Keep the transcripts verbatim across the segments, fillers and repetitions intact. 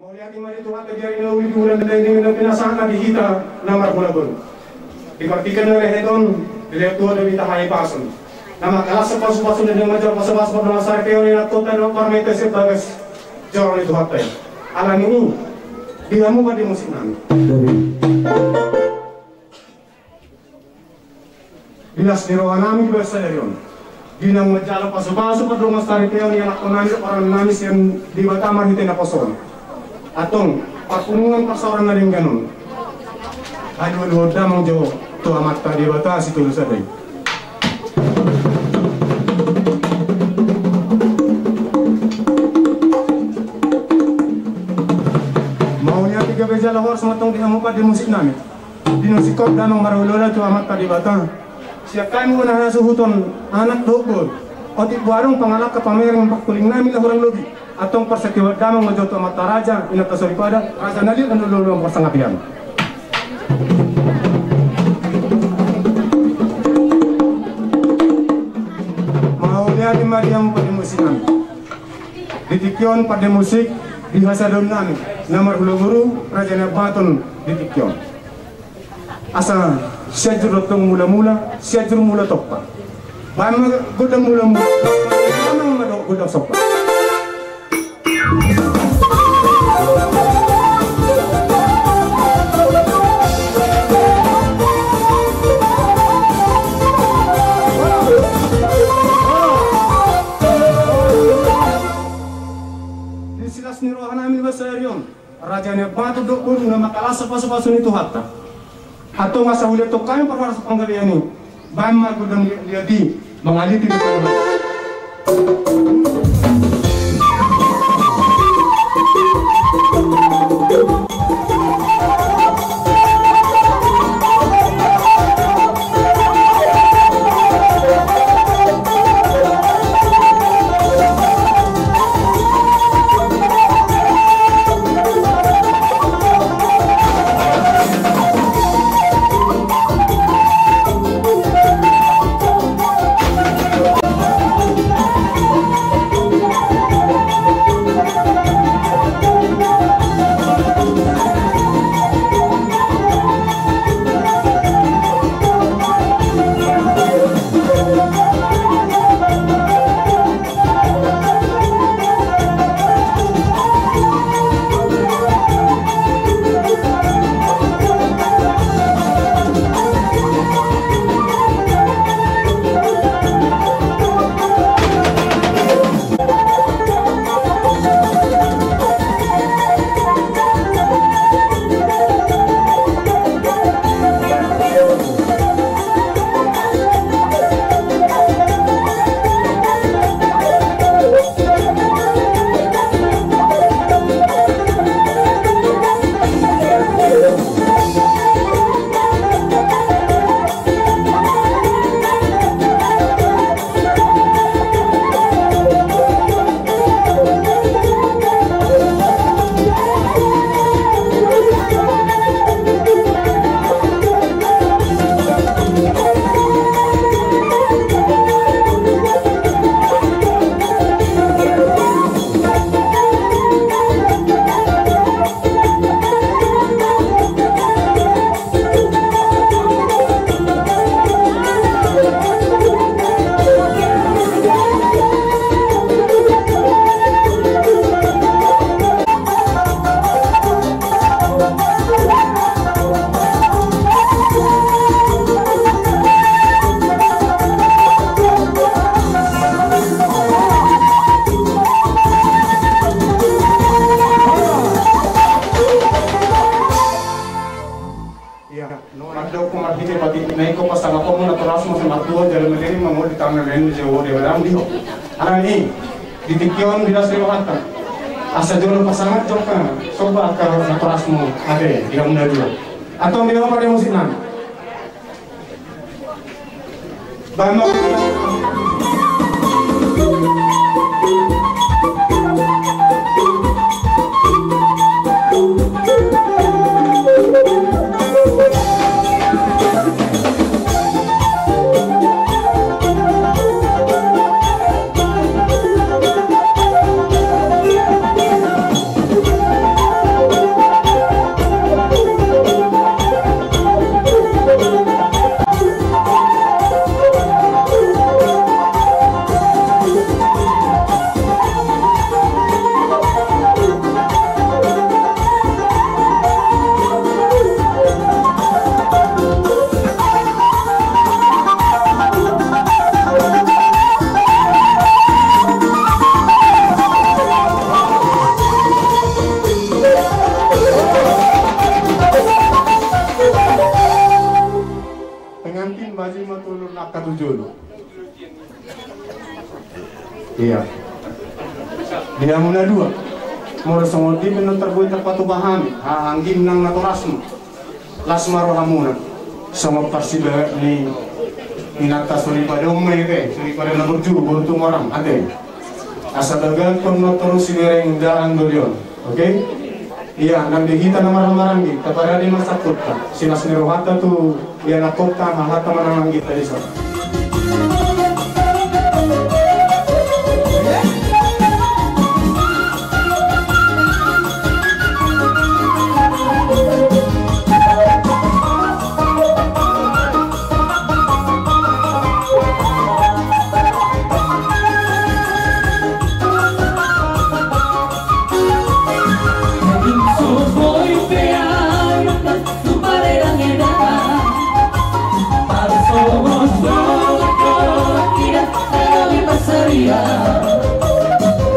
Mauliate ma di Tuhanta di ari na uli di bulan na denggan na pinasahatna di hita na marhula boru. Di partingkian na lehet on, dilehon Tuhan do di hita hahipason. Na mangkalashon pasupasu na denggan, manjalo pasupasu pardongansaripeon ni anakkonta dohot parumaenta sian bagas joro ni Tuhanta i. Alani i, di hamu pande musik nami, di las ni roha nami di bagasan sadari on, di na manjalo pasupasu pardongansaripeon ni anakkon nami dohot parumaen nami sian Debata marhite naposo on, antong parpunguan parsaoran na denggan on, halualuhon damang jo tu Amanta Debata Sitolusada i. Mauliate gabe jala horas ma antong di hamu pande musik nami. Di na singkop damang maroloola tu Amanta Debata. Sian hami bona hasuhuton anak dohot boru, otik boha adong pangalangka pamereng pangkuling nami na hurang lobi, antong parsatiaon damang ma jo tu Amanta raja, inanta soripada, raja na liat na lolo marsangapian. Mauliate ma di hamu pande musik nami. Di tingki on pande musik di hasadonami na marhula boru Raja Nai Ambaton di tingki on. Asa Sianjur do tong mulamula, Sianjur mula tompa. Baen ma gondang mulamula, baen ma gondang somba. Di silas ni roha nami di bagasan sadari on, Raja Nai Ambaton dohot boru na mangkalashon pasupasu ni Tuhanta. Antong asa hulehon hami parhorasan panggabean i, baen ma gondang liat-liat i mangaliti di Tuhan. Ia, mandok marhite patik na ingkon pasangaponmu natorasmu asa martua jala melening mangolu di tangan na lean ni Jahowa Debata di ho. Alani i, di tingki on di las ni rohanta, asa jolo pasangaphon jolma somba angka natorasmu ate di hamu na dua. Antong di hamu pande musik nami. Ia. Di hamu na dua. Molo songon dia pe na tar boi tarpatupa hami, haha anggim nang natorasmu. Las ma rohamuna. Songon parsibaga ni inanta soripada on ma i pe, soripada na burju, boru Tumorang, ate. Asa bagangkon ma toru sibereng dalan doli on. Oke? Ia, nang di hita na marhahamaranggi, taparade ma sangkutta. Silas ni rohanta tu ianakhonta, hahanta ma nang anggita dison.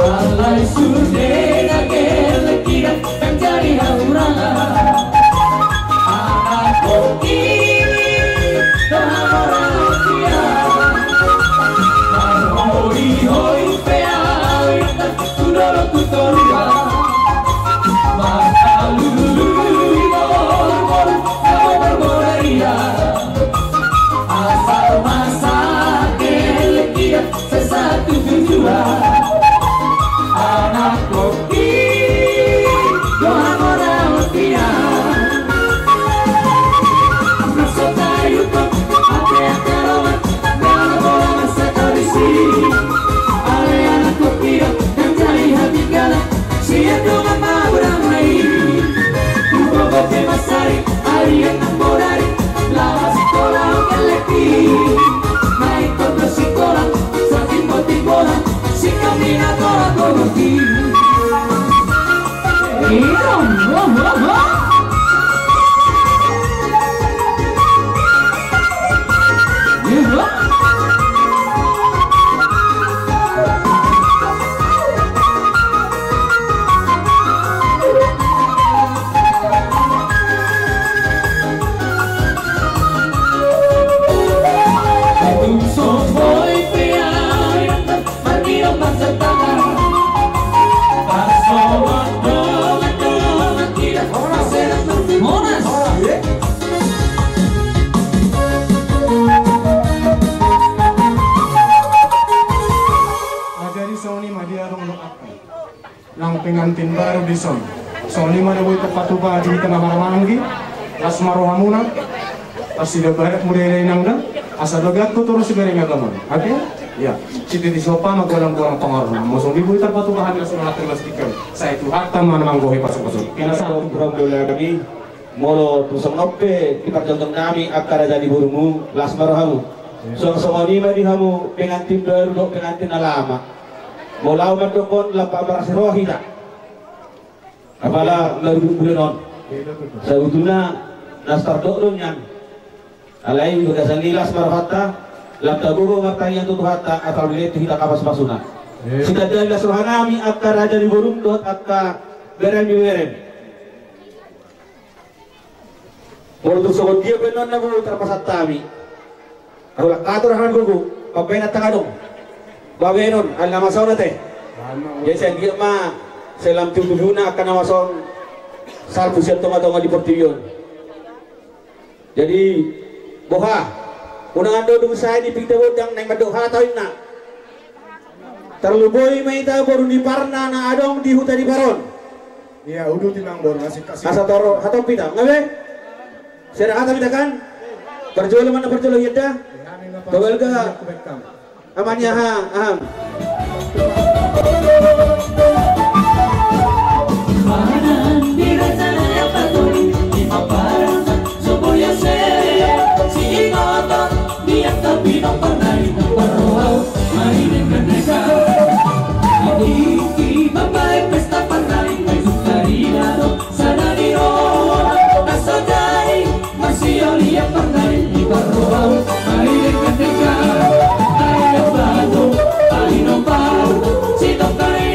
Alai sude na gellek i da, manjadi hahurangan. Anakhon i do hamoraon i. Marhoihoi pe ahu inanta tu dolok tu toruan. Marhalului do boruboru na mamormor i. Asal ma sahat gellek i da, sai sahat tu tujuan. Anakhon i do hamoraon i. Na so taihutihut ate angka dongan, na pola masa tradisi. Alai anakhon i da, manjadi hatinggalan sian dongan ma boru na i. Huboto pe mansari, alai nang bodari, laho sikola on gellek i. Naeng tong do sikola, satimbotimbo na, singkop ni natorasmu i. Iro, ho, ho, ho. Iro. Jadi songon i ma di adong do angka nang pengantin baru dison. Songon i ma na boi tarpatupa di hita na marhahamaranggi. Las ma rohamuna. Parsibaga mudai-dai nang da. Asa bagangkon toru sibereng agama. Oke? Ia. Sititi sopa ma godang-godang pangarahutna. Molo songon i boi tarpatupa hami las ma rohanta, las tingki on. Sai Tuhanta ma na manggohi pasu-pasu. Pinasahat tu program bola nami. Molo tung songon on pe diparjongjong nami angka raja ni borumu, las ma rohamu. Songon-songon i ma di hamu pengantin baru dohot pengantin na lama. Molo ahu mandok on, lam pamarasi roha hita. Apala baru bulan on. Sabutulna na so tardok do nian. Alai di bagasan i las ma rohanta, lam tagogo martangiang tu Tuhanta, asa dilehon tu hita angka pasu-pasuna. Sitandaan las roha nami angka raja ni borum dohot angka bereng ni bereng. Molo tung songon dia pe annon na boi tarpasahat hami. Ahu lang kator aha na gogo, pambahenan tang adong. Bahenon, ala na masa on ate. Jadi sai anggiat ma, sai lam tu tujuna angka na masa on, salpu sian tonga-tonga ni portibi on. Jadi, boha, unang andorung sai di pinta gondang naeng mandok hata inna. Tarlumobi ma hita boru ni Parna na adong di huta Dipar on. Ia, uduti ma boru na singkat-singkat. Asa toro hatop hita, nga be? Sada hata hita kan? Parjolo ma na parjolo hita. Ia, hami na parjolo. Togal ga. Hita ku bekam. Amani aha, aha. Marsioli ia pardain di parrohau, ai dengkan-dengkan, ai dengkan, ai dengkan, sitongkai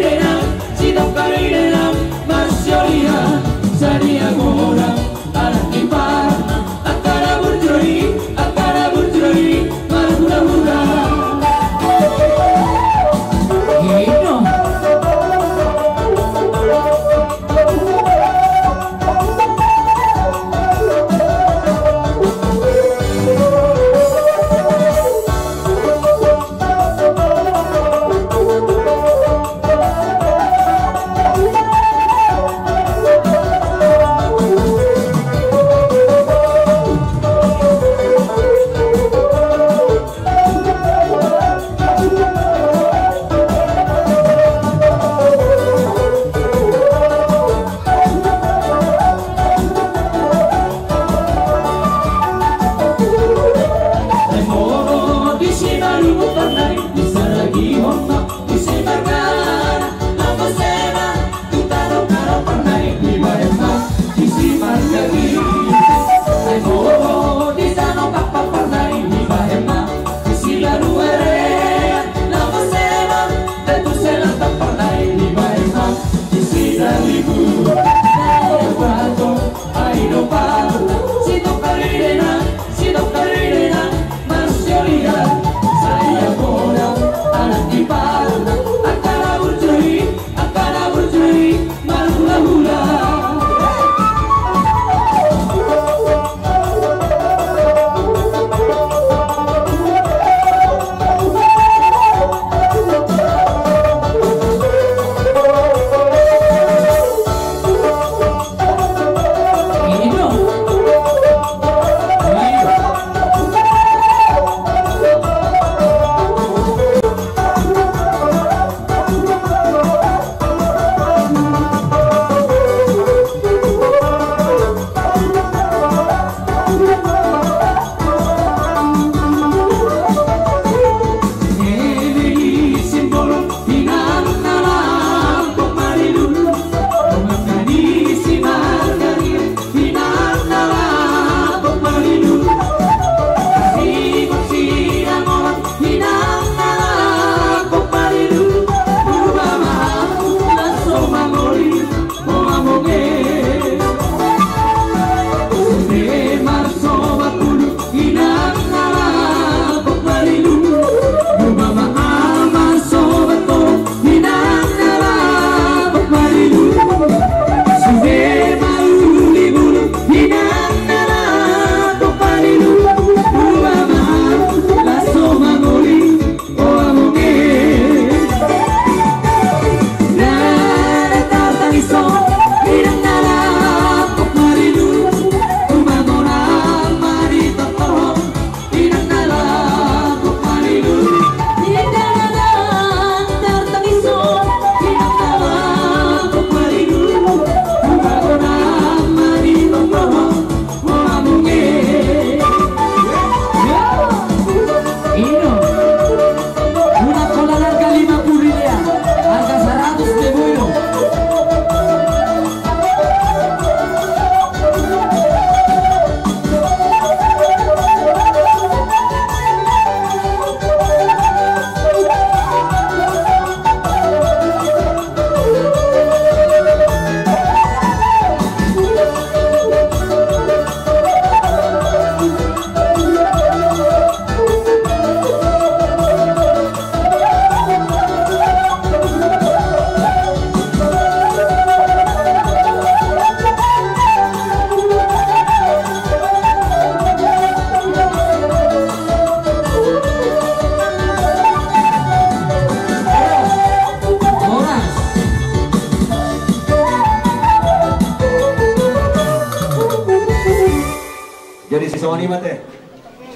Ima te.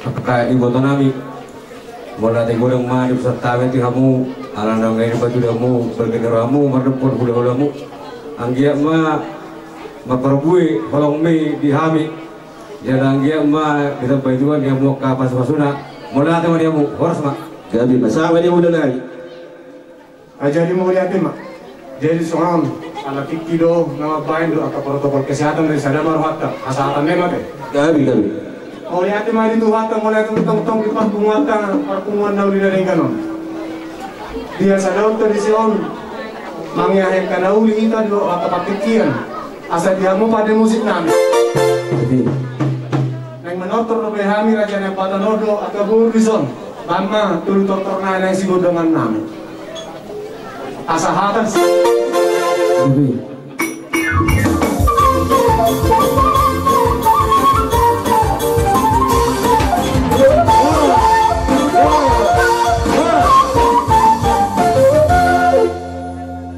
Angka iboto nami, mauliate godang ma di pusat hami di hamu, ala naung i dipatudu hamu, bagian ni rohamu, mardophon hula-hulamu. Anggiat ma marparbue holongmi di hami. Jala anggiat ma ditambai Tuhan di hamu angka pasu-pasuna. Mauliate ma di hamu, horas ma. Gabe ma, sahat ma di hamu, Dodang. Ah, jadi mauliate ma. Jadi songon ala tingki do na mambahen do angka protokol kesehatan, dari sada ma rohanta hasahatan na i ma te. Gabe, gabe. Mauliate ma di Tuhanta, mauliate tongtong di parpunguanta, parpunguan na uli na denggan on. Dia sada on tradisi on mangeahi angka na uli hita do angka partingkian. Asa di hamu pande musik nami. Jadi. Naeng manortor dope hami raja nami patanodo angka boru dison. Bahen ma tolu tortor nai naeng sigondongan nami. Asa hata si. Jadi.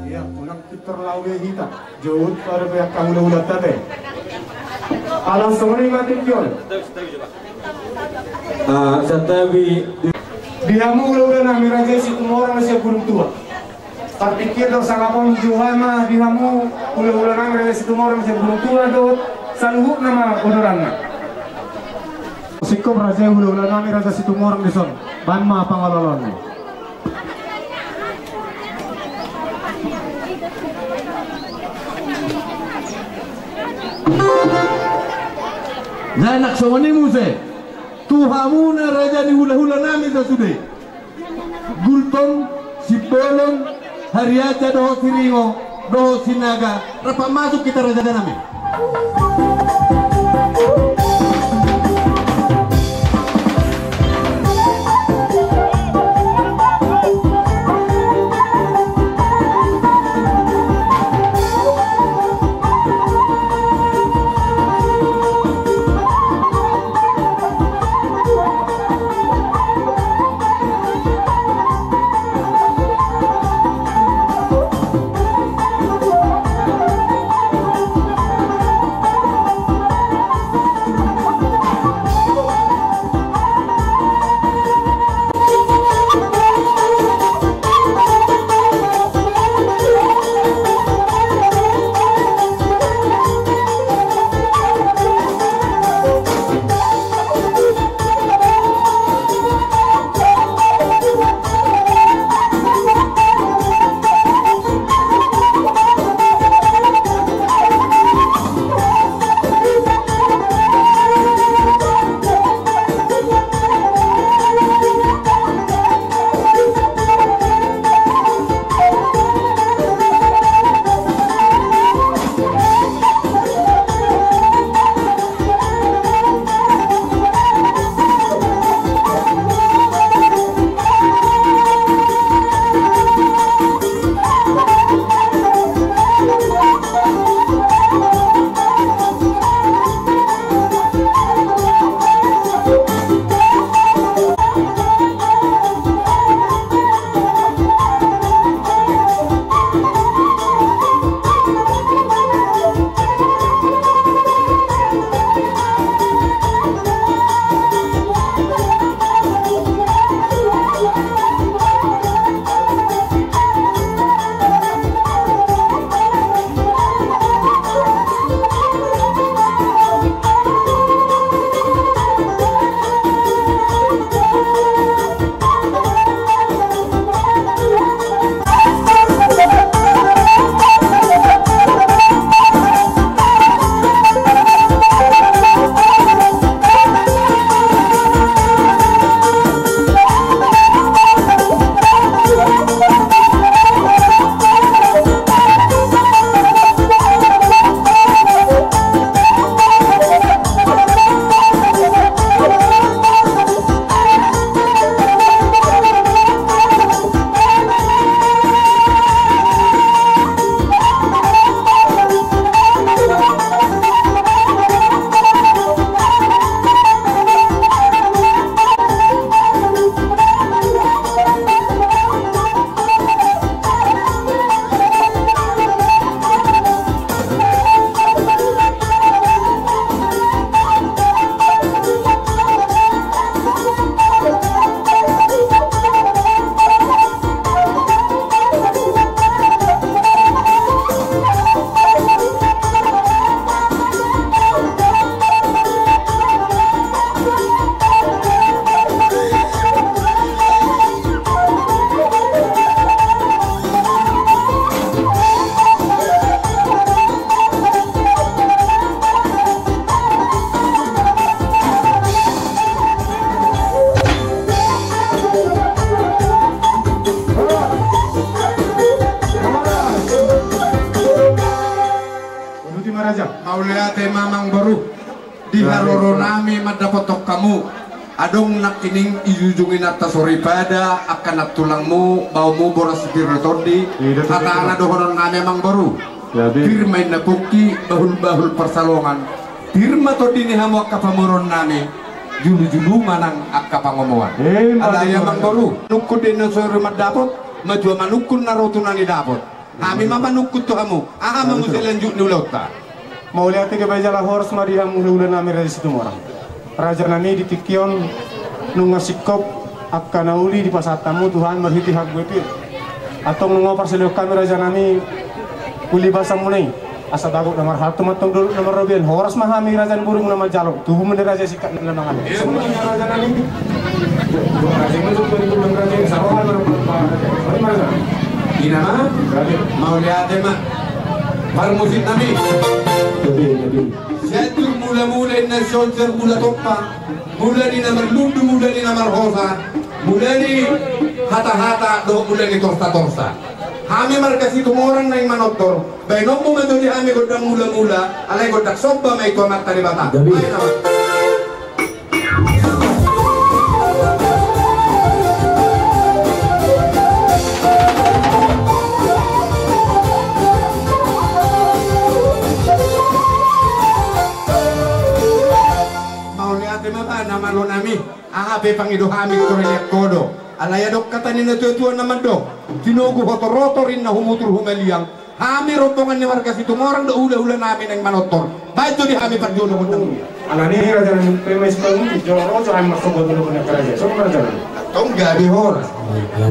Ia, unang pintor laho be hita. Jot pada be angka hula-hulanta te. Ala songon i ma tingki on. Ah, santabi. Di hamu hula-hula nami raja Situmorang na sian Gunung Tua. Partingkian do sangap on, juha ma di hamu hula-hula nami raja Situmorang na sian Gunung Tua dohot saluhutna ma odolanna. Singkop raja hula-hula nami raja Situmorang dison. Bahen ma pangalaoan. Janak songon i muse tu hamuna raja ni hula-hula nami sasude. Gultom, Simbolon, Hariaja dohot Siringo, dohot Sinaga, rap masuk hita raja nami. Mauliate ma amangboru. Di haroro nami mandapothon hamu. Adong nangkining i jujung inanta soripada, angka nantulangmu, baomu boras sipir ni tondi. Hatana dohonon nami amangboru. Pir ma inna pungki, bahul-bahul parsalongan. Pir ma tondi ni hamu angka pamoruon nami. Julu-julu ma nang angka pangomoan. Alai amangboru, manungkun do inna sori mandapot, matua manungkun na ro tu na nidapot. Hami ma manungkun tu hamu. Aha ma muse lanjut ni ulaonta? Mauliate, gabe jala horas ma di hamu hulahula nami Raja Situmorang. Raja nami, di tingki on nunga singkop angka na uli dipasahat hamu tu hami marhite hagogoon i. Antong nunga parsilehon hami raja nami uli basamuna i. Asa bagot na marhalto ma antong dolok na marrobean. Horas ma hami raja ni borumuna manjalo. Tubu ma di raja singkat na mangan. Raja nami. Ina ma, mauliate ma. Parmusik nami. Sianjur mula-mula inna sianjur mula tompa. Mula ni na marlundu, mula ni na marhosa. Mula ni hata-hata dohot mula ni torsa-torsa. Hami marga Situmorang naeng manortor. Baenonmu ma jo di hami gondang mula-mula, alai gondang somba ma i tu Amanta Debata. Baen ma. Mauliate ma ba na malo nami. Aha pe pangido hami torelian ho do. Alai adong hata ni na tua-tua na mandok. Tinogu hotor-hotor inna humutur humaliang. Hami rombongan ni marga Situmorang dohot hula-hula nami naeng manortor. Baen jo di hami parjolo gondang. Alani i raja nami, pe ma i sipalungi jolo ro jo hami marsomba tu lomo ni angka raja i. Songon i raja nami. Antong gabe horas.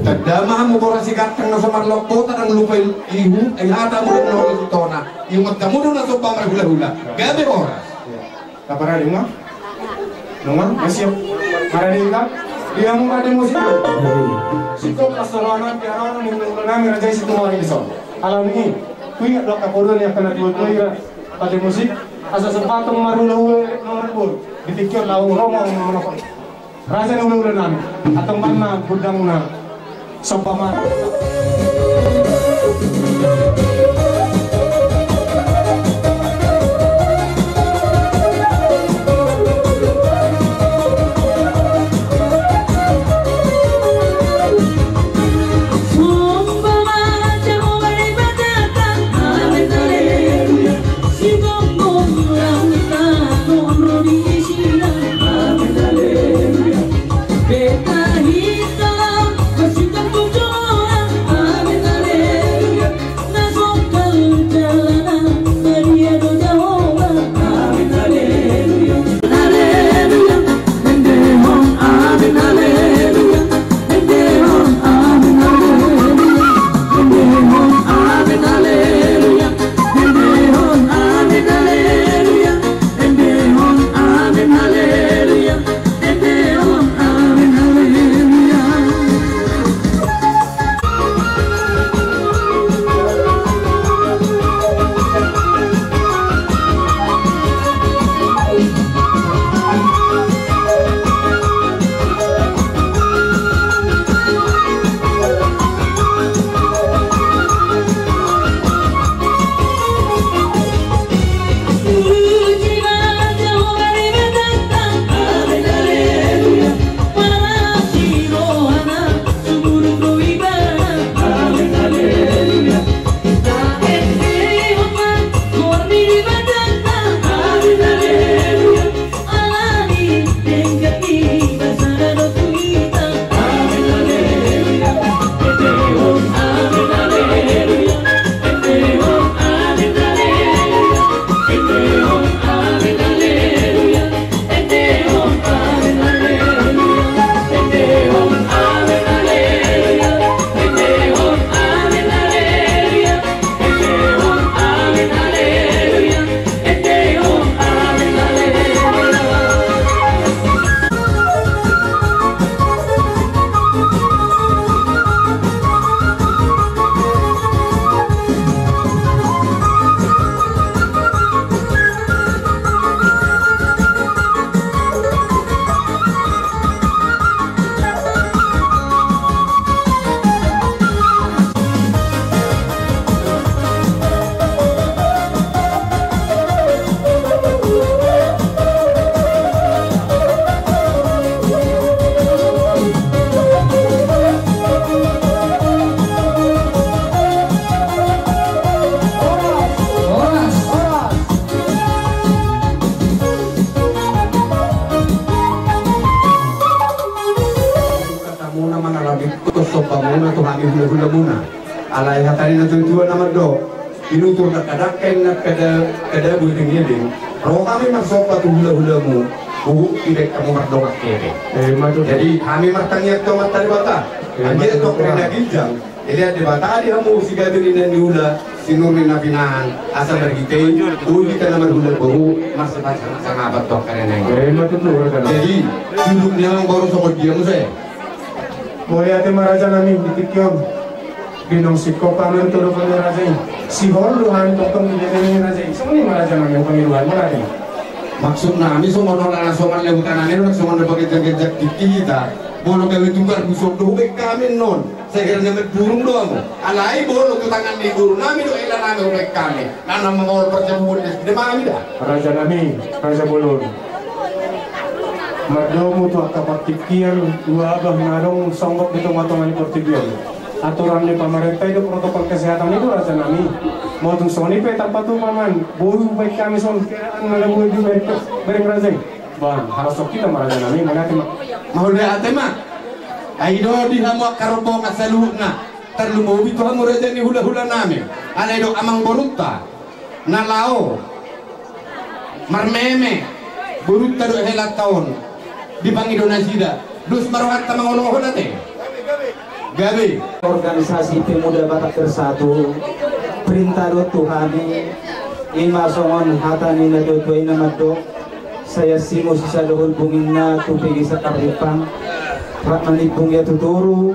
Tanda ma hamu boras i ganteng na so marlok bota ndang lupa i hu, i hata mudok na horas i tona. Ingot hamu do na somba marhula-hula. Gabe horas. Taparade nunga? Nunga? Masiap. Marade nunga? Dia nunga de musik. Singkop las tolonan dia nunga nami raja i Situmorang i dison. Alani i, huingot do angka poda ni angka na tua-tua i ra. Pade musik. Asa sempat tong marhula-hula nunga bor. Di tingki on laung romo nunga. Raja ni hula-hula nami, antong baen ma gondangna. Somba ma. Hulahulamuna. Alai hata ni na tuatua na mandok, inutur dangkadangka inna kada, kada boi tengebeng. Ro hami marsomba tu hulahulamu, huhut dibaen hamu mardongan hebe. Eh, ima tutu. Jadi hami martangiang tu Amanta Debata. Eh, ima tutu. Anggiat tu angka na ginjang, dilean Debata di hamu sigabe ni na niula, sinur ni na pinahan, asa marhite i boi hita na marhula boru marsipasangapan tu angka na naeng. Eh, ima tutu, raja. Jadi, duduk ni amang boru songon dia muse. Mauliate ma raja nami di tingki on. Binong singkop hami tu dohot ni raja i. Sihol do hami tongtong di dohot ni raja i. Songon i ma raja nami pangidoan, mauliate. Maksud nami songon holan na songon lehutan nami, songon na pagenjang-genjang tingki hita. Molo gabe tukar buson do hubaen hami annon. Sahira na mamburung do hamu. Alai molo tu tangan ni boru nami dohot hela nami hubaen hami. Na, na mangol parjamuan di sini ma hami da. Raja nami, raja bolon. Mardomu tu angka partingkian, dua abah na adong songgop di tonga-tonga ni portibi on. Aturan ni pamarenta i do protokol kesehatan i do raja nami. Molo tung songon i pe tarpatupa ma, boi hubaen hami songon keadaan na boi dibaen, bereng raja i. Bang, harus sok hita ma raja nami, mauliate ma. Mauliate ma. Ai do di hamu angka rombongan saluhutna. Tarlumobi tu hamu raja ni hulahula nami. Alai do amang borunta. Na laho marmeme borunta dohot helanta on, dipangido nasida, dos ma rohanta mangoloi on ate. Gabe. Organisasi Pemuda Batak Bersatu, perintah do tu hami, ima songon hata ni na tuatua i na mandok, sai asimo sisa dohot bungin na tu pege sangkar rimpang, rap manimbung ia tu toru,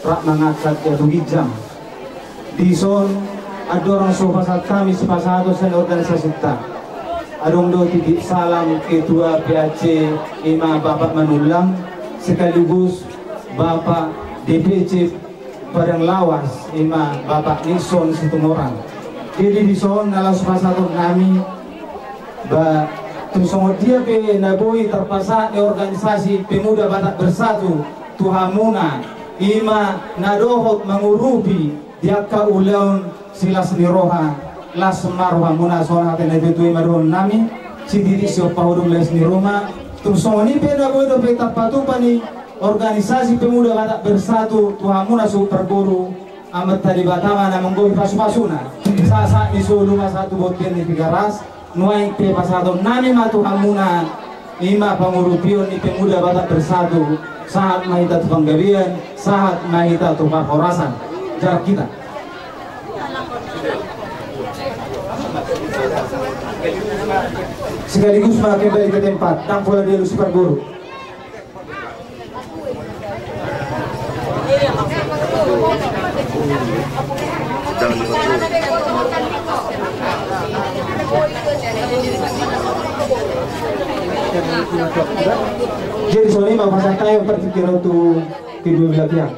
rap mangangkat ia tu ginjang. Dison, andorang so pasahat hami sipasahaton sian organisasinta. Adong do titip salam ketua P A C ima Bapak Manullang, sekaligus Bapak D P C Padang Lawas ima Bapak Nixon Situmorang. Jadi dison na laos pasahaton nami, ba, tung songon dia pe na boi tarpasahat ni organisasi Pemuda Batak Bersatu tu hamuna, ima na dohot mangurupi di angka ulaon silas ni roha, las ma rohamuna songon hata ni na tuatua i ma dohonon nami, sititi siompa hudung las ni roha, tung songon i pe na boi dope tarpatupa ni organisasi Pemuda Batak Bersatu tu hamuna suhut parboru, Amanta Debata ma na manggohi pasupasuna. Sahat-sahat ni solu ma sahat tu bontean ni Tigaras. Nuaeng pe pasahaton nami ma tu hamuna, ima pangurupion ni Pemuda Batak Bersatu, sahat ma hita tu panggabean, sahat ma hita tu parhorasan. Jarak kita. Sekaligus ma kembali ke tempat, ndang pola dialusi parboru. Jadi songon i ma pasahat hami partingkian on tu kedua belah pihak.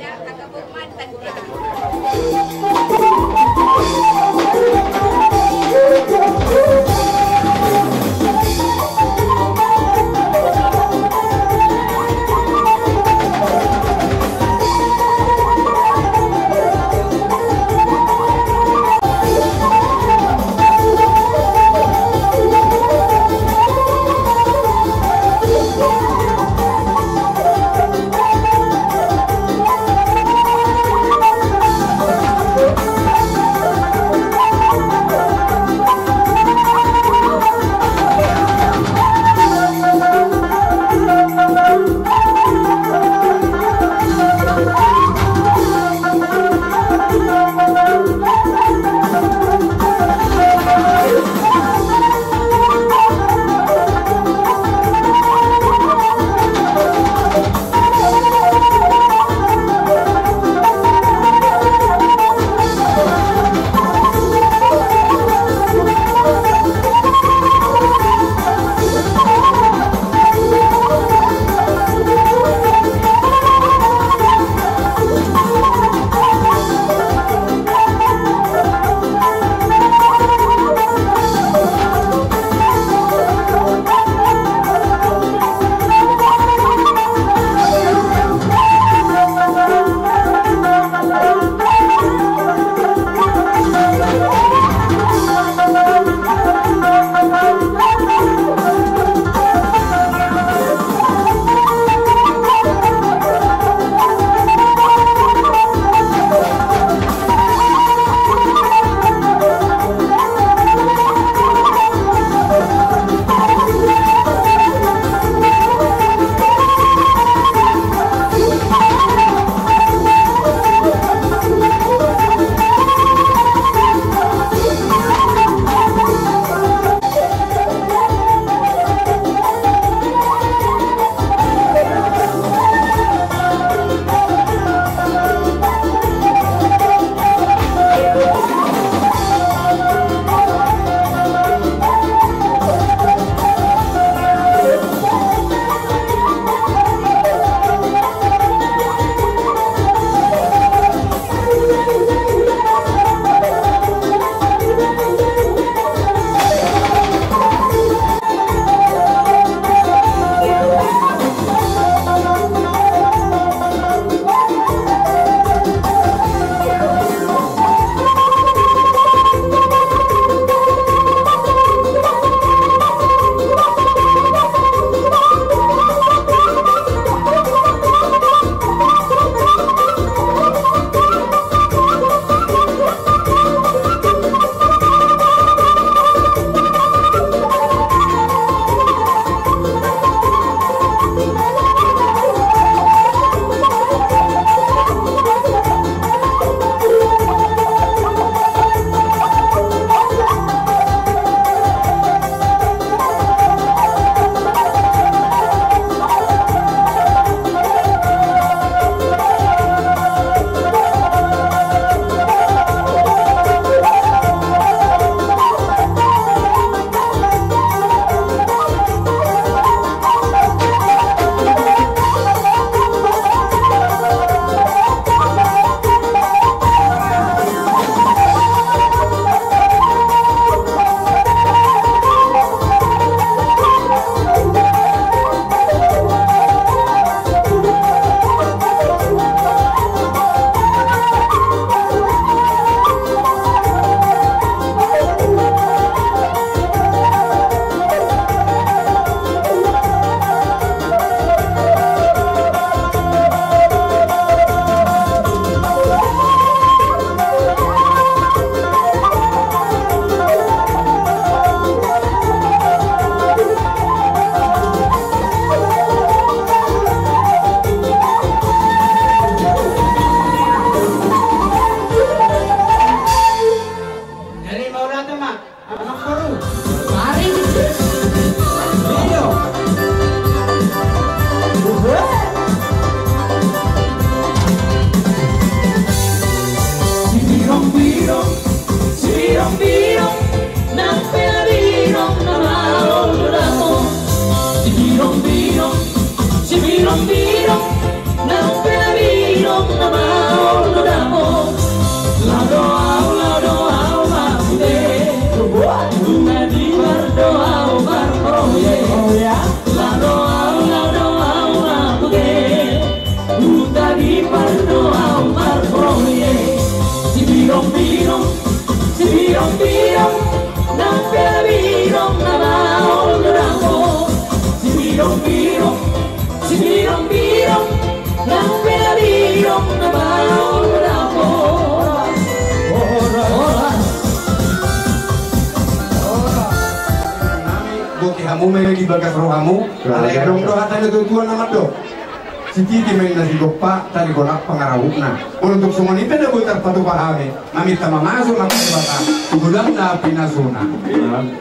Bidong, nang pe bidong na maol do dapot. Sibidong-bidong, sibidong-bidong, nang pe bidong na maol do dapot. Laho do au, laho do au marpute. Nunga dipar do au marproyek. Laho do au, laho do au marpute. Nunga dipar do au marproyek. Sibidong-bidong, sibidong-bidong, nang pe bidong na maol do dapot. Sibidong-bidong, sibidong-bidong, nang pe bidong na maol do dapot. Horas. Horas. Boti hamu ma i di bagas rohamu. Alai adong do hata ni natuatua na mandok. Sititi ma inna sigompa, tali holan pangarahutna. Molo tung songon i pe na boi tarpatupa hami, maminta ma masuk ma tu Debata tu godang na pinasuna.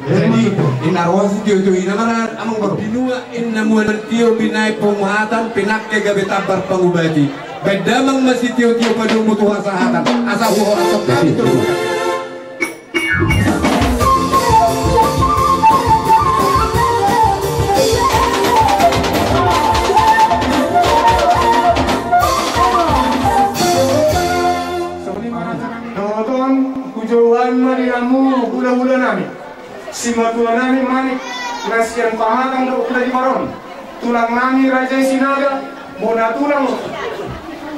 Jadi inna roha sitiotio i na mara amang boru. Binua inna mual tio, binahen pomuhatan, pinangke gabe tambar pangubati. Baen damang ma sitiotio, padomu tu hasahatan. Asa huhoras hami tu. Dohot on, hujouhon ma di hamu hulahula nami, simatua nami Manik, na sian pamatang dohot hula di Maron. Tulang nami Raja i Sinaga, bona tulang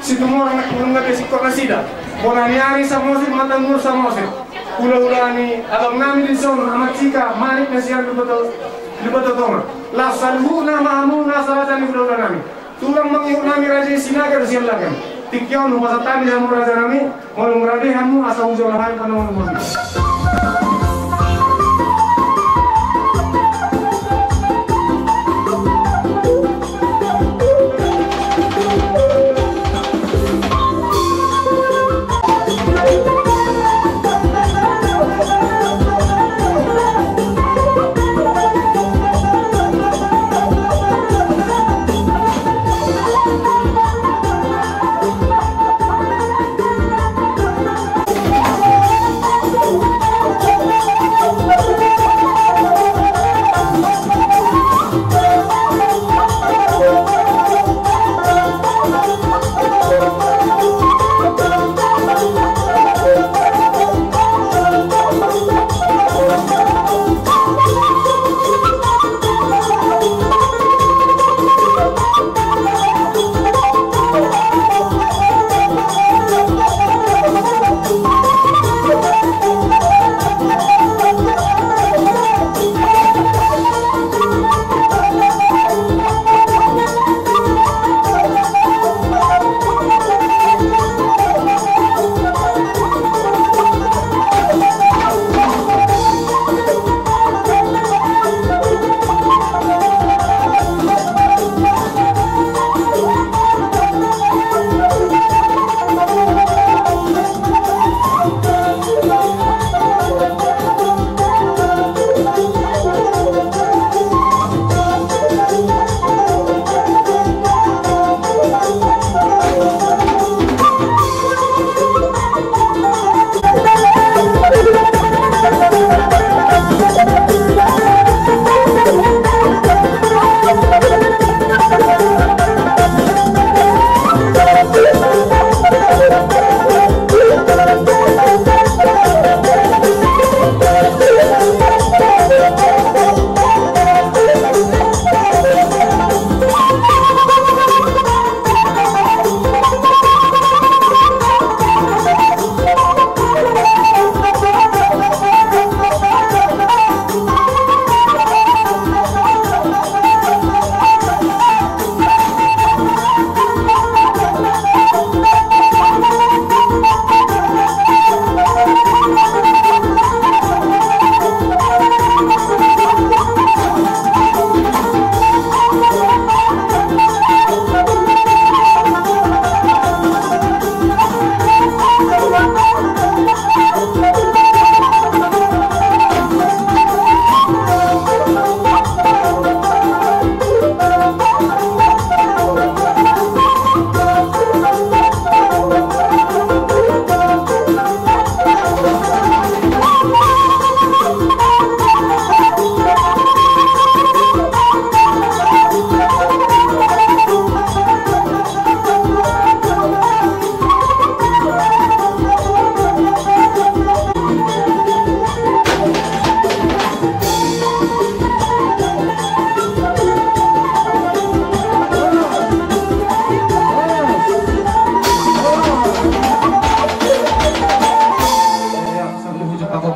Situmorang, nunga pe singkop nasida. Bona ni ari Samosir, Matanggur Samosir. Hulahula ni abang nami dison, Amat Sika, Manik na sian Lubuto, Lubuto Tonga. Laos saluhutna ma hamu nasa raja ni hulahula nami. Tulang mangihut nami Raja i Sinaga do sian Lagan. Tingki on hupasahat hami di hamu raja nami. Molo nunga rade hamu, asa hujalo hami panongon.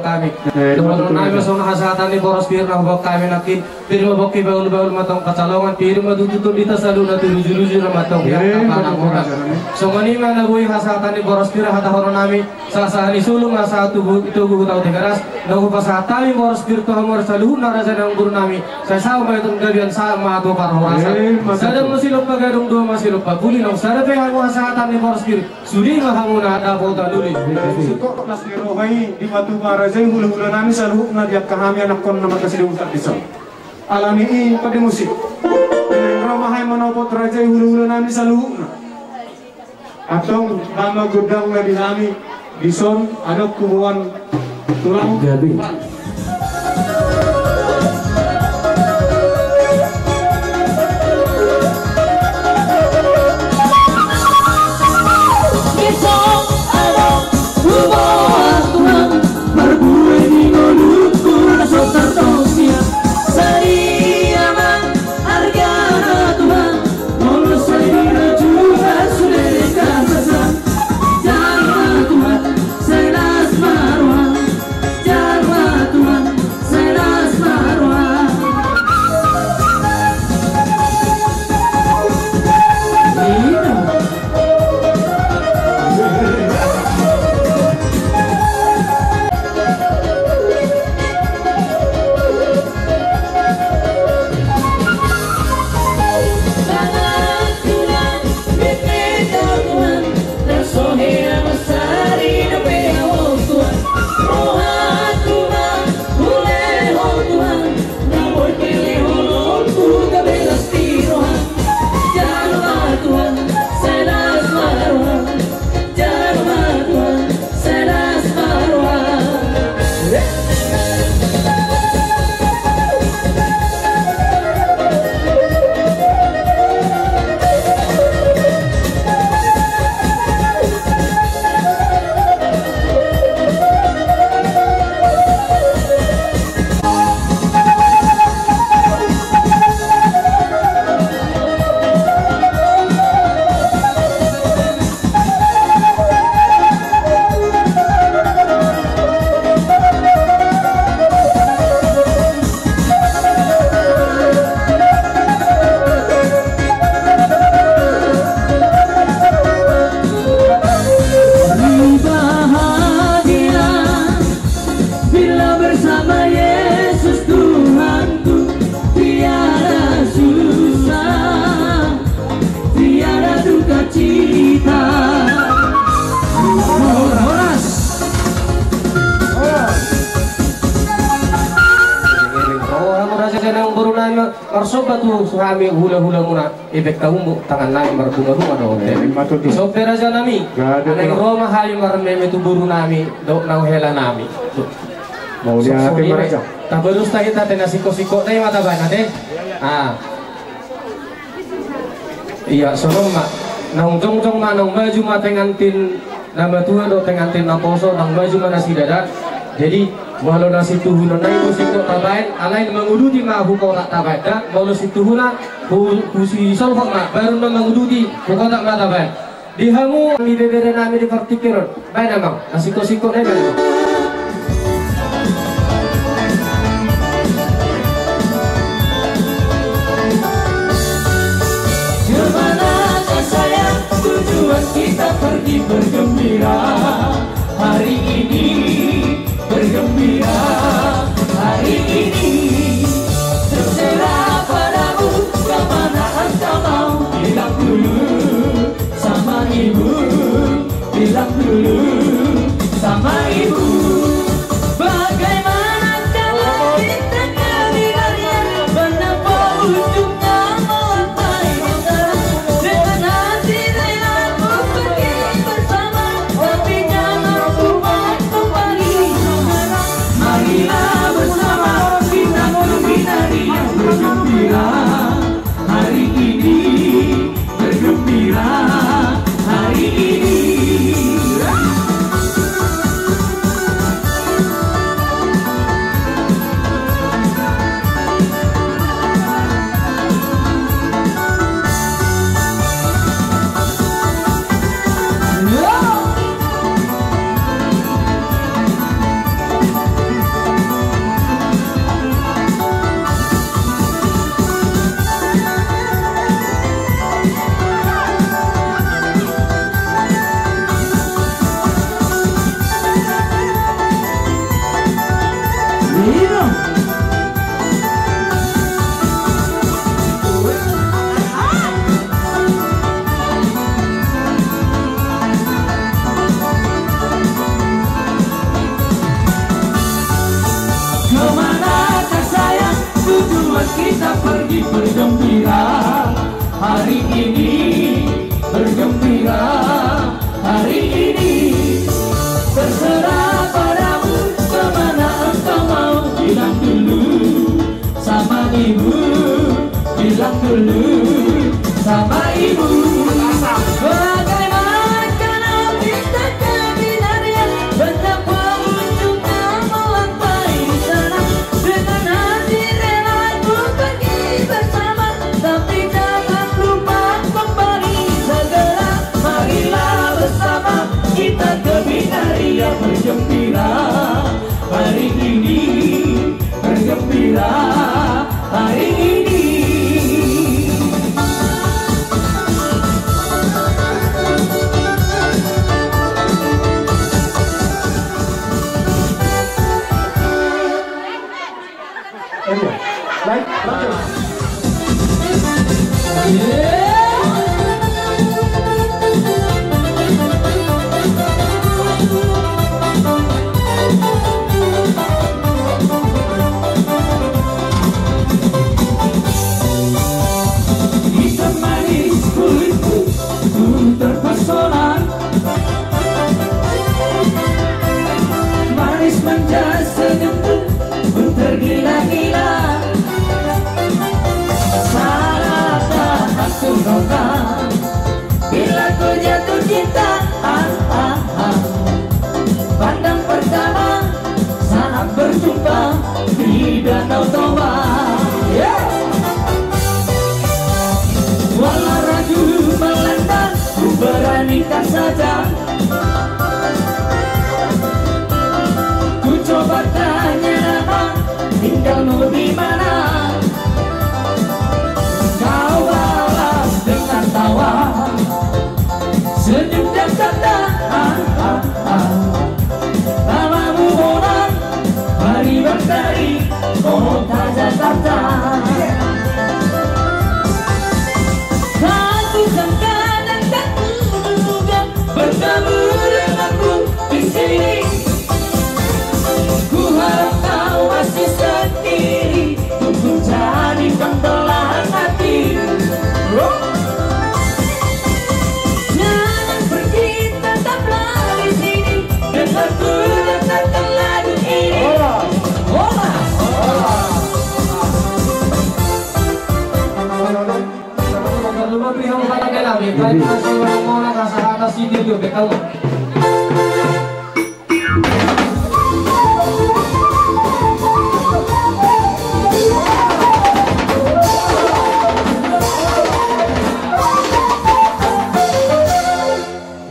Hami. Eh, dohonon nami ma songon hasahatan ni boros pir na huboan hami nangkin. Pir ma bongki bahulbahul ma tong pansalongan, pir ma tutu tondinta saluhutna, tu lujuluju na ma tong. Eh, hami. Songon i ma na boi hasahatan ni boros pir hatahonon nami. Sahat-sahat ni solu ma sahat tu Togu, Togu Hutau Tigaras. Na hupasahat hami boros pir tu hamu saluhutna raja nang boru nami. Sai saut ma i tu gabean, sahat ma tu parhorasan. Eh, mantap. Sada ma silompa gadong, dua ma silompa puli, naung sada pe hamu hasahatan ni boros pir. Sude ma hamu na dapotan uli. Singkop las ni roha i, di matu ma raja i hulahula nami saluhutna di angka hami anakkonna marga Sidung Tardison. Alani i pande musik. Ro ma hami manopot raja i hulahula nami saluhutna. Antong, tamba gondang na di hami, dison, adong huboan tulang. Gabe. Dison, adong huboan tulang, marbue di ngolungku, na so tartong sian. Sadia ma argana tulang, molo sai dirajungan sude denggan sasaran. Jalo ma tulang, sai las ma roha. Jalo ma tulang, sai las ma roha. Bila bersama Yesus Tuhanku, tiada susah, tiada duka cita. Horas. Iring-iring ro hamu raja nang boru nami, marsomba tu hami hulahulamuna. Ibek taumbu tangan nami marbunga-bunga do. Eh, ima tutu. Dison pe raja nami. Gabe. Alai ro ma hami marmeme tu boru nami dohot na hela nami. Mauliate ma raja. Tabaen do hita ate na singkop-singkop nai ma tabaen ate. Ah. Ia songon ma. Naung jongjong ma, naung maju ma pengantin na matua dohot pengantin naposo, naung maju ma nasida da. Jadi molo na situhuna nai do singkop tabaen, alai manguduti ma hu kotak tabaen da. Molo situhuna hu, husisolhot ma, baru na manguduti hu kotak ma tabaen. Di hamu ibebere nami di partingkian on, baen amang na singkop-singkop nai, baen amang. Kemana kau sayang, tujuan kita pergi bergembira. Hari ini bergembira, hari ini terserah padamu, kemana engkau mau, bilang dulu sama ibu, bilang dulu sama ibu. Bagaimana kalau kita ke wilayah, menapa ujungnya melantai utara? Dengan hati rela ku pergi bersama, tapi jangan ku buat kembali. Hidup. Kemanakah sayang tujuan kita pergi bergembira hari ini, bergembira hari ini. Terserah padamu kemana engkau mau, bilang dulu sama ibu, bilang dulu sama ibu. Bagaimana kalau kita ke Binaria, banyak pengunjung yang melantai di sana. Dengan hati rela ku pergi bersama, tapi jangan lupa kembali segera. Marilah bersama kita ke Binaria bergembira hari ini, bergembira hari ini. Ayo, naik, lanjut. Hitam manis kulitmu, ku terpesona. Manis manja senyummu, ku tergila-gila. Salahkah aku, nona, bila ku jatuh cinta? Ah, ah, ah. Pandang pertama saat berjumpa di Danau Toba. Yeah. Walau ragu melanda, ku beranikan saja. Ku coba tanya nama, tinggalmu di mana? Kau balas dengan tawa, senyum dan canda. Ah, ah, ah. Namamu Bonar, Bariban dari kota Jakarta. Tak kusangka dan tak kuduga bertemu denganmu di sini. Ku harap kau masih sendiri, untuk jadi pembelahan hati. Jangan pergi, tetaplah di sini. Dengar ku dengarkan lagu ini. Horas. Horas. Horas. Horas. Horas. Horas.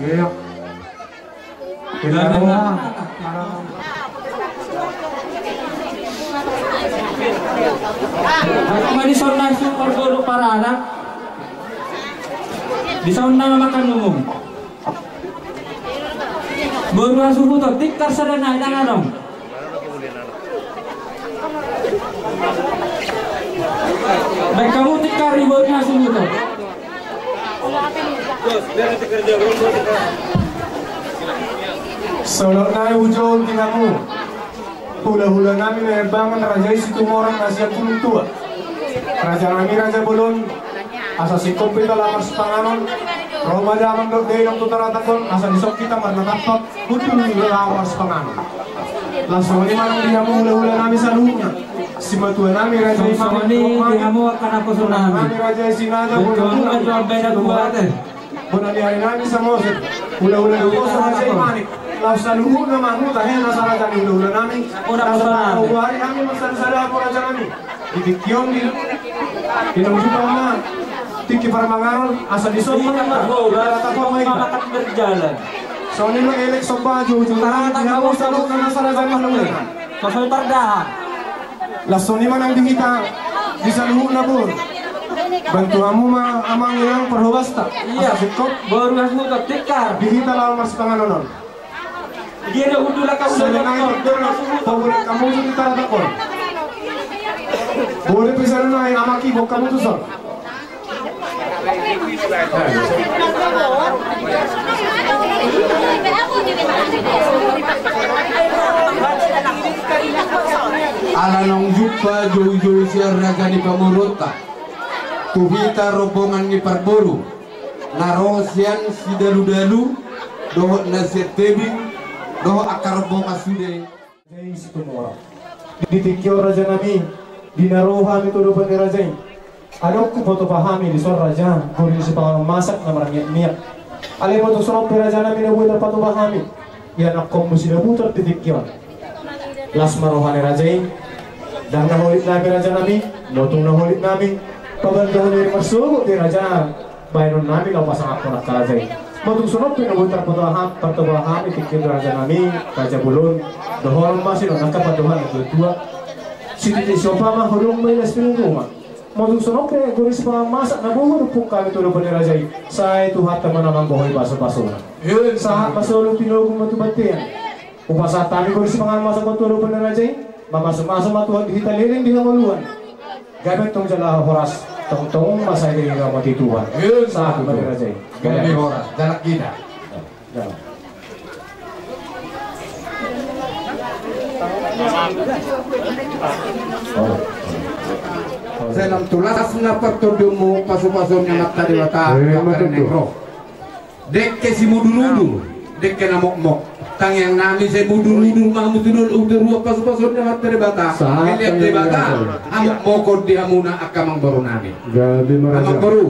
Iya. Tidak ada. Aku mah di sana super guru parana. Di sana makan umum. Boru hasuhuton, tikar sada nai, dang adong. Baen hamu tikar di boru hasuhuton. Sahat nai hujou di hamu. Hulahula nami Naembangan, raja i Situmorang na sian Gunung Tua. Raja nami Raja Bolon, asa singkop hita laho marsipanganon. Ro ma damang dohot dainang tu taratak on, asa dison hita marnatampak hundul laho marsipanganon. Laos songon i ma nang di hamu hulahula nami saluhutna. Simatua nami Raja i Manik, songon i di hamu angka naposo nami. Raja i Sinaga, bona ni ari nami Samosir, hulahula naposo Raja i Manik. Laos saluhutna ma huta, he, na saraja ni hulahula nami. Bona na saraja ni hulahula nami, marsadasada hamu raja nami. Di tingki on di, di naung jumpa ma tingki parmanganon, asa dison ma. Iya, ma, ho, di taratak on ma hita. Makan berjalan. Songon i ma elek somba, joujou. Taratak di hamu saluhutna na saraja ni hulahula nami. Sosoi tardahan. Laos songon i ma nang di hita di saluhutna, Boru. Bantu hamu ma amang inang parhobasta. Iya. Asa singkop. Boru hasuhuton, tikar. Di hita laho marsipanganon on. Dia na hundul angka hundul. Salenga i, pabolehon hamu tu di taratak on. Boleh pe salenga i, amaki, boan hamu tu son. Ala naung jumpa joujou sian raja ni pamoruonta tu hita rombongan ni parboru na ro sian Sidaludalu dohot na sian Tebing dohot angka rombongan sude. Raja i Situmorang. Di tingki on raja nami, di na ro hami tu adopan ni raja i, adong hupatupa hami dison raja, gori sipanganon masak na marmiakmiak. Alai ma tung songon on pe raja nami na boi tarpatupa hami, ianakhonmu Sidabutar di tingki on. Las ma roha ni raja i. Ndang na holit nami raja nami, molo tung na holit nami, pabanggaon ni marsogot di raja. Baenon nami na hupasahathon angka raja i. Molo tung songon on pe na boi tarpatupa hami, tarpatupa hami tingki on raja nami, raja bolon. Dohonon ma sian on angka pandohan ni natuatua. Sititi siompa ma, hodong ma i, las ni lungkuma. Molo tung songon on pe gori sipanganon masak na boi hupasahat hami tu adopan ni raja i, sai Tuhanta ma na manggohi pasupasuna. Sahat ma solu, tinogu ma tu bontean. Hupasahat hami gori sipanganon masak on tu adopan ni raja i, mamasumasu ma Tuhan di hita leleng di hangoluan. Gabe tong jala horas, tongtong ma sai diramoti Tuhan. Sahat ma di raja i. Gabe horas, jala hita. Salam tu las na partondionmu, pasupasu ni Amanta Debata. Dengke simudurudur, dengke na mokmok. Tangiang nami sai mudurudur ma hamu tu dolok, tu toruan, pasupasu ni Amanta Debata. Sahat. Melihat Debata, hamokmokon di hamuna angka amangboru nami. Gabe ma raja. Amangboru,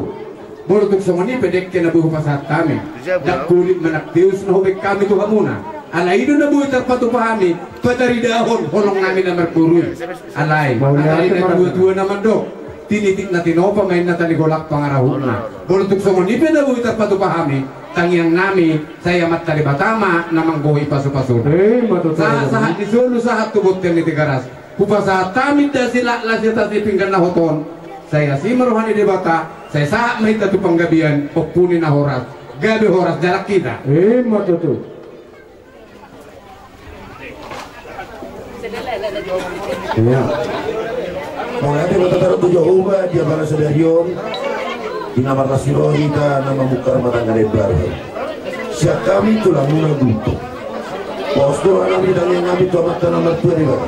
molo tung songon i pe dengke na boi hupasahat hami. Ndang holit manang teus na hubaen hami tu hamuna. Alai i do na boi tarpatupa hami, pataridahon holong nami na marboru i. Alai, alai natuatua na mandok. Tinitik na tinopa ma inna, tali golap pangarahutna. Molo tung songon i pe na boi tarpatupa hami, tangiang nami, sai Amanta Debata ma na manggohi pasupasuna. Sahat, sahat ni solu, sahat tu bontean ni Tigaras. Hupasahat hami dasi lak, las i atas ni pinggan na hot on. Sai asi ma roha ni Debata, sai sahat ma hita tu panggabean, ompu ni na horas. Gabe horas, jala hita. Ima tutu. Ia. Mauliate ma tataruk tu Jahowa di apala sadari on, di na marlas ni roha hita na mamungka rumah tangga na imbaru. Sian hami tulangmuna Gultom. Pos do roha nami, tangiang nami tu Amanta na martua Debata.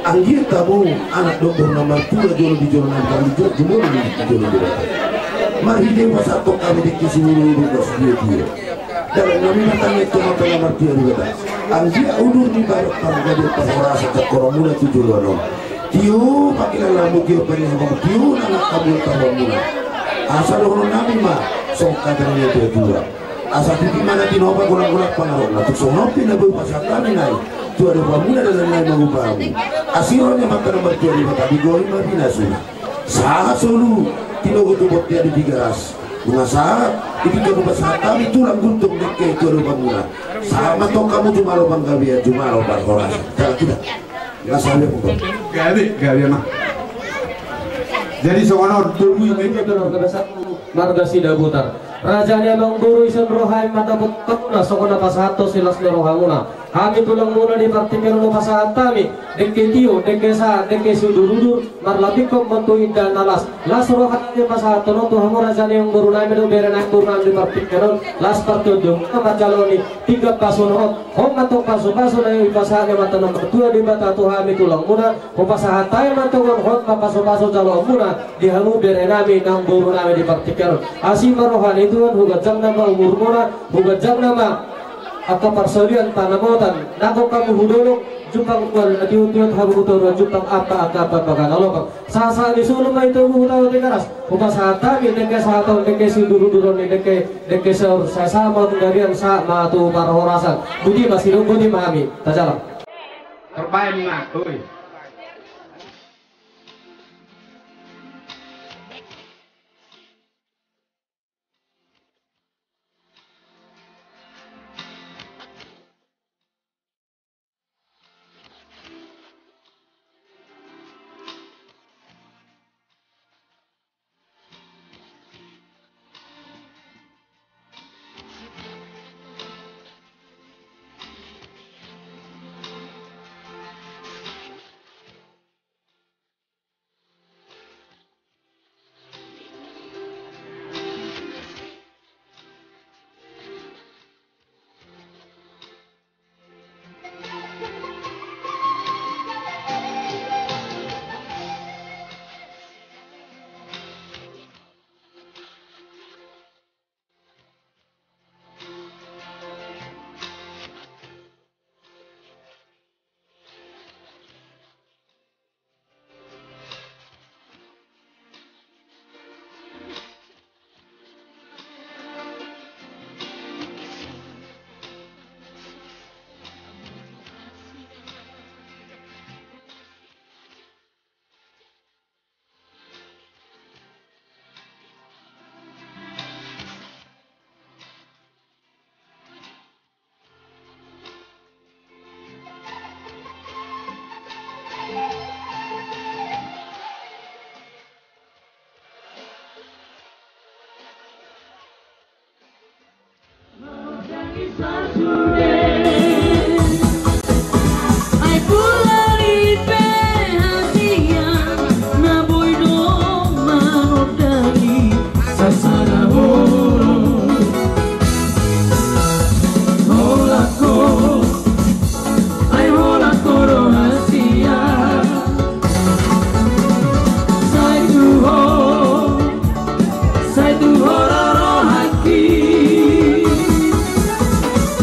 Anggiat hamu anak dohot boru na martua jolo di jolo nami, jumolo di jolo Debata. Marhite hupasahathon hami dengke simudurudur, dos tiotio. Dalan nami martangiang tu Amanta na martua Debata. Anggiat udur ni bagot, pargadeon, parhorasan jangkon hamu na tu joloan on. Tio pangkilalaanmu, tio pangkilalaanmu, tio nang angka mula tahuanmuna. Asa dohonon nami ma songon hata ni natuatua. Asa titik ma na tinopa, golap-golap pangarahutna. Tung songon on pe na boi hupasahat hami nai tu adopanmuna dalan nai mangupa hamu. Asi roha ni Amanta na martua Debata, digohi ma pinasuna. Sahat solu tinogu tu bontean ni Tigaras. Nunga sahat, i tingki on hupasahat hami tulang Gultom dengke tu adopanmuna. Sahat ma antong hamu jumalo panggabean, jumalo parhorasan. Jala hita. Nunga sahat ma antong. Gabe, gabe ma. Jadi songon on, tolu i ma i. Marga Sidabutar. Raja ni amangboru, ison roha i ma dapot hamuna songon na pasahathon silas ni rohamuna. Hami tulangmuna di partingkian on hupasahat hami dengke tio, dengke sahat, dengke siudurudur, marlapinghon ma tu indahan na las. Las roha nami pasahathon on tu hamu raja ni amangboru nami dohot bere ni amangboru nami di partingkian on. Las partondion na manjalo ni pinggan pasuna on. Hot ma antong pasupasu na hupasahat ni Amanta na martua Debata tu hami tulangmuna. Hupasahat hami ma antong on, hot ma pasupasu jaloonmuna di hamu bere nami, amangboru nami di partingkian on. Asi ma roha ni Tuhan, huganjang nama umurmuna, huganjang nama angka parsaulian panamotan, nangkok hamu hu dolok, jumpang tuan na tio-tio, hamu hu toruan jumpang ampa angka ampa paganalopang. Sahat-sahat ni solu ma i tu hutahuta Tigaras. Hupasahat hami dengke sahat on, dengke siudurudur on, dengke, dengke saur, sahat-sahat ma tu panggabean, sahat ma tu parhorasan. Boti ma sidung, boti ma hami. Tajalang. Terbaik ma, oi. Ai holan ho do hasian. Sai tu ho, sai tu ho do rohangki.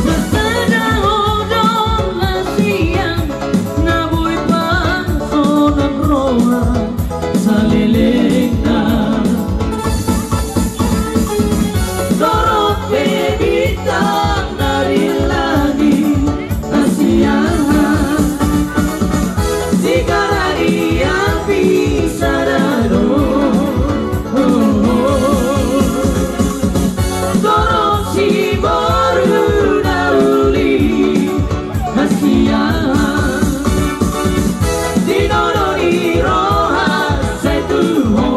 Martanda ho do hasian, na boi pasonan roha salelengna. Torop pe bintang na di langit, hasian, sigarangi api sada do. Torop siboru na uli, hasian, di nono ni roha sai tu ho.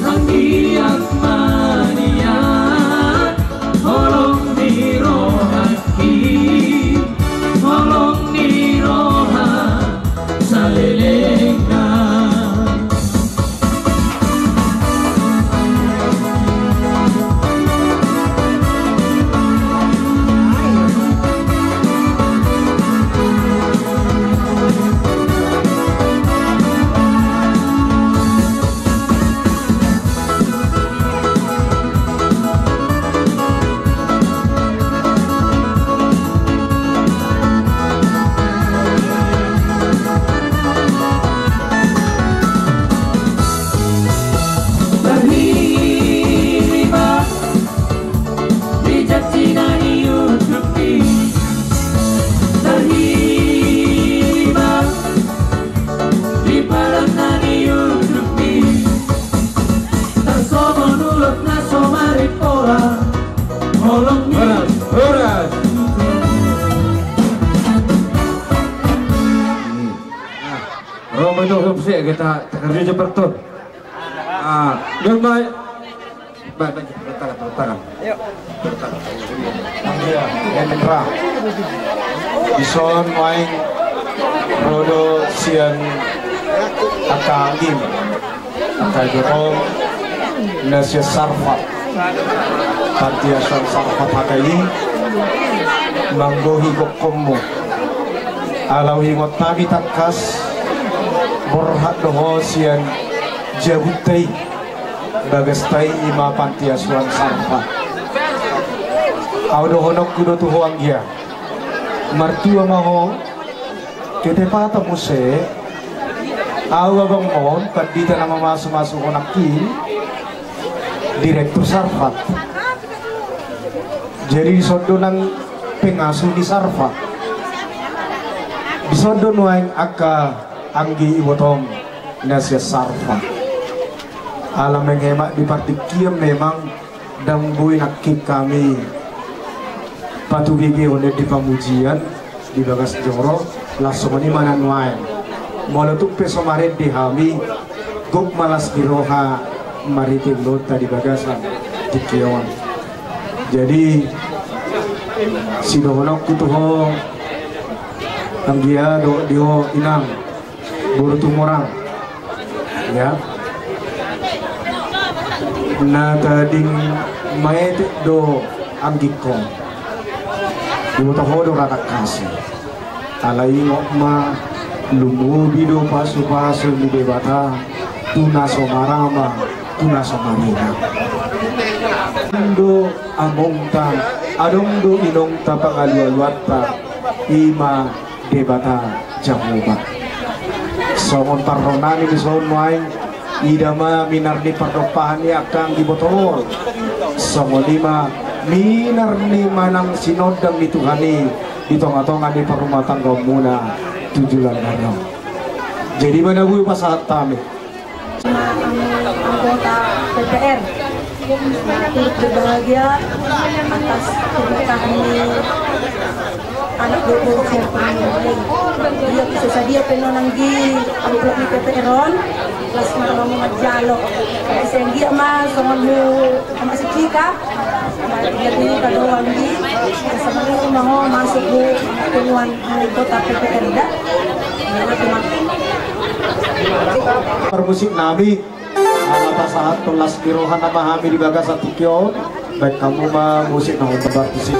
Anggiat ma nian holong ni rohangki, holong ni roha salelengna. Tarhilala di janjina ni undukmi, tarhilala di padanna ni undukmi, tarsongon ulos na so marimpora, holong ni. Horas, horas. Nah, ro ma itu, hukum sih, kita tekan dia cepat tuh. Ah, good night. Baik, baik, tepuk tangan, tepuk tangan. Ayo. Tepuk tangan. Iya, ya, Petra. Dison nuaeng ro do sian angka anggim, angka ibotom na sian Sarfat, Panti Asuhan Sarfat Hatai, manggohi gokhonmu. Ala huingot hami tangkas borhat do ho sian jabunta i. Bagasta i ima Panti Asuhan Sarfat. Ahu dohononku do tu ho anggia, martua ma ho. Ketepatan muse, ahu abangmon, pandita na mamasumasu ho nangkin, direktur Sarfat. Jadi dison do nang pengasuh ni Sarfat. Dison do nuaeng angka anggi ibotom na sian Sarfat. Ala menghemat di partingkian memang ndang boi nangkin hami patugegehon di pamujian di bagas joro, laos songon i ma na nuaeng. Molo tung pe so marende hami, gok ma las ni roha marhite ulaonta di bagasan tingki on. Jadi sidohononku tu ho anggia dohot di ho inang, boru Tumorang, ya, na tading maetek do anggingkon. Diboto ho do ra tangkas i. Ala ingot ma, lumobi do pasupasu ni Debata tu na so marama, tu na so marina. Adong do amongta, adong do inongta pangalualuanta, ima Debata Jahowa. Songon parrohanami dison nuaeng, ida ma minar ni pardompahan ni angka anggi botohon. Songon i ma minar ni manang sinondang ni Tuhan i di tongatonga ni parrumatanggaonmuna tu joloan on. Jadi ma na boi pasahat hami. Anggota D P R, turut berbahagia atas pernikahan ini. Anak dua puluh. Ia bisa sadia pe non anggi amplop ni P P R on. Las ma roha manjalo. Sehingga ma songon mu ama si Cika. Ia ini kado anggi. Sama rumah ho masuk bu keluar anggota P P R da. Parmusik nami. Ala pasahat las ni roha nama hami di bagasan tingki on. Baik hamu ma musik na untuk partisi.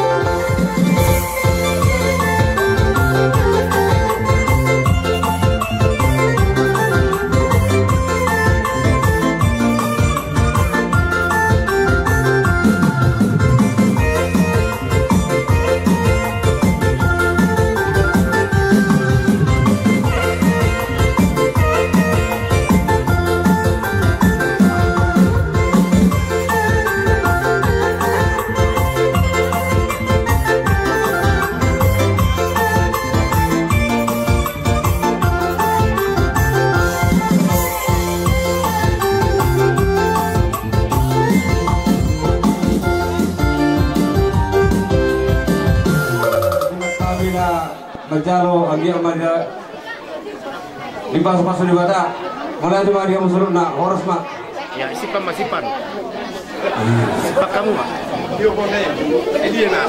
Kami na manjalo anggi amanda. Di pasu-pasu Debata. Mulai tu ma dia musurut na horas ma. Ya, simpan ma, simpan. Simpan hamu ma. Ini dia na.